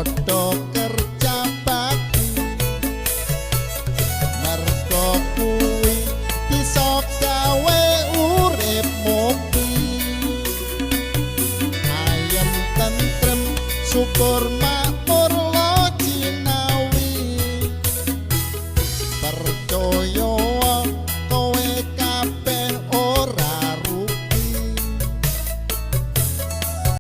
Padha kerja bakti, mergo kuwi bisa gawe urip mukti, ayem tentrem, syukur.